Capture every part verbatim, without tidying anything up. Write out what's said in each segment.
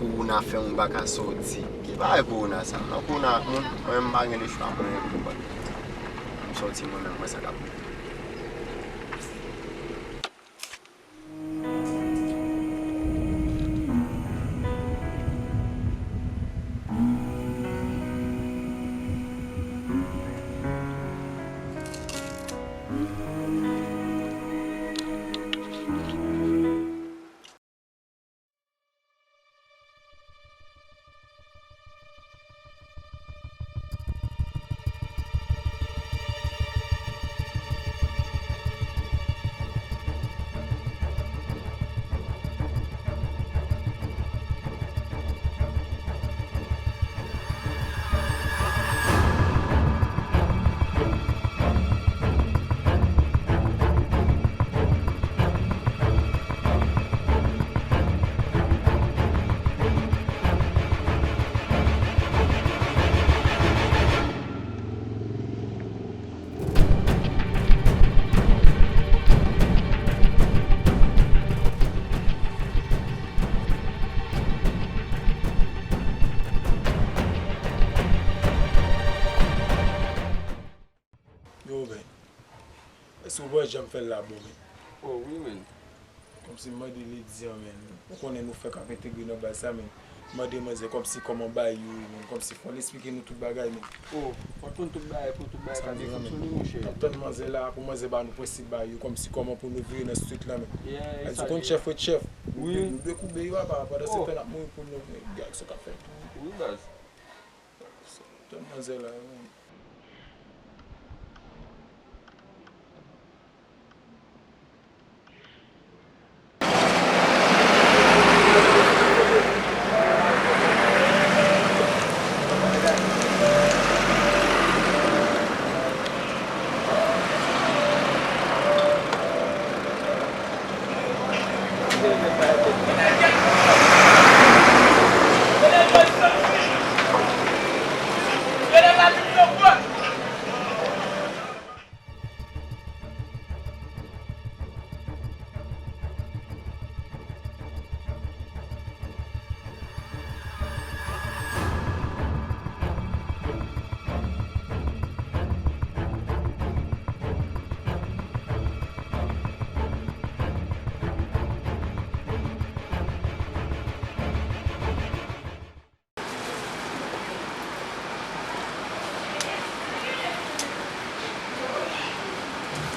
Kowona fè m pa ka sòti. Ki bagay kowona sa? Nan kowona ak moun, mwen menm m pa gen lechwa, mwen menm m sòti mwen menm, mwen sa k ap. Yo, men. Èske w pa janm fè l la bon, men? Oh, wi, men. Kòmsi m mande lady an, men. Ou konnen nou fèk ap entegre nan baz sa, men. Mande manzè kòmsi kòman bagay yo ye, men. Kòmsi fò l esplike nou tout bagay, men. Oh, fò l konn tout bagay pou tout bagay ka byen fonksyone, monchè. N ap tann manzè la, pou manzè ba nou prensip bagay yo, kòmsi kòman pou nou vire nan street la, men. Èske w konn chèf ret chèf? Wi. Nou dwe koube yo apa, pandan se tan n ap mouri pou nou, men. Gad sa k ap fèt. Wi, baz. Tann manzè la, men.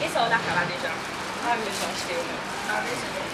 Kisa w lakay la deja? Pa bezwen achte yo menm. Pa bezwen.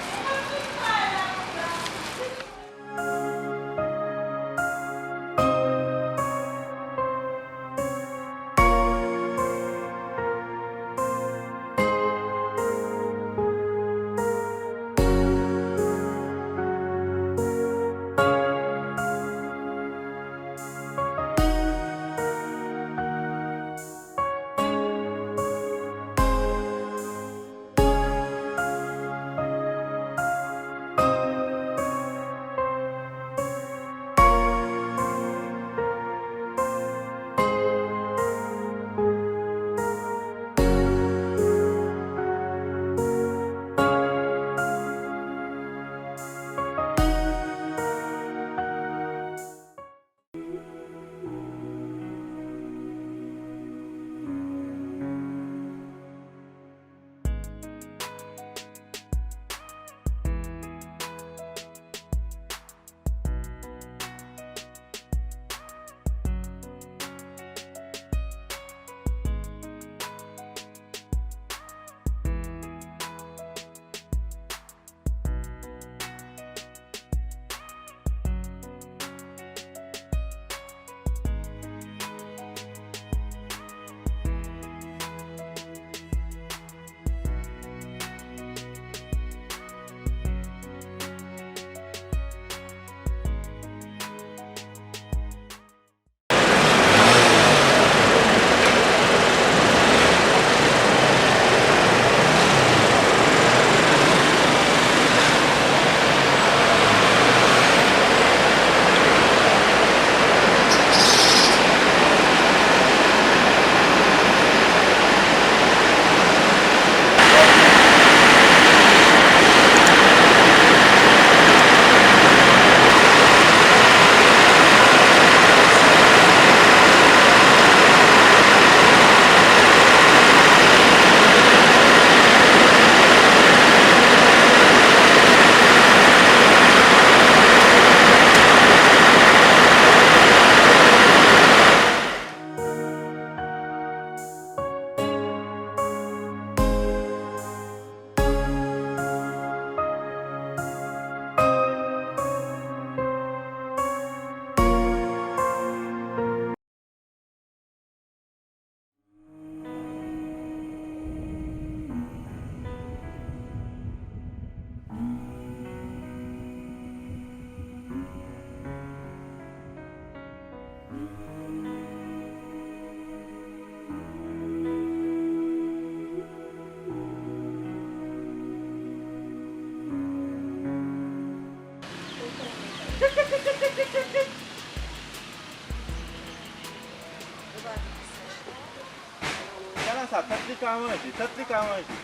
Ka manje, tant li ka manje.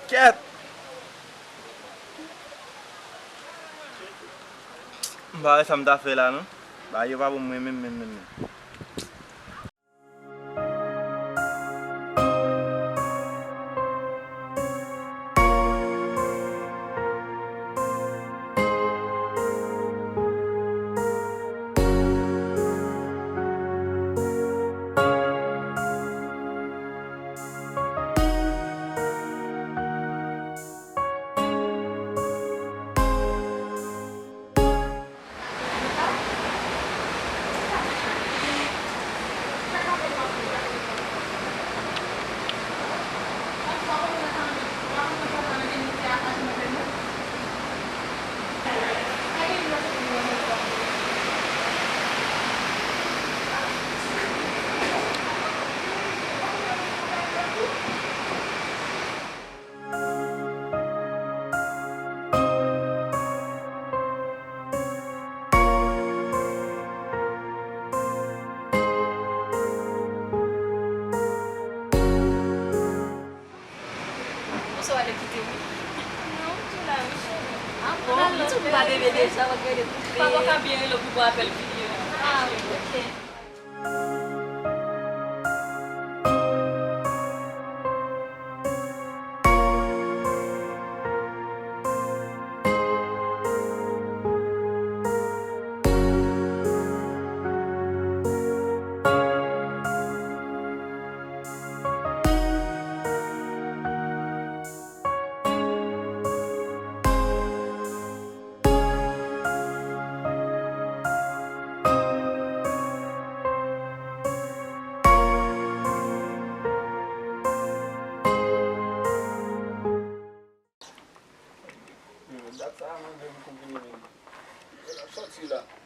Kèt! M pa wè sa m ta fè la non. Bagay yo pa bon mwen menm, menm, menm, menm. Bonswa, w ale kite m wi. Non, m tou la wi, cheri. Ah bon, m tou m pa bebe deja, w ap gade koupe. Papa w ka byen rele w pou w apèl videyo. Ah, ok. Hmm, dat sa a mande m pou vini menm. Lè l ap sòti la.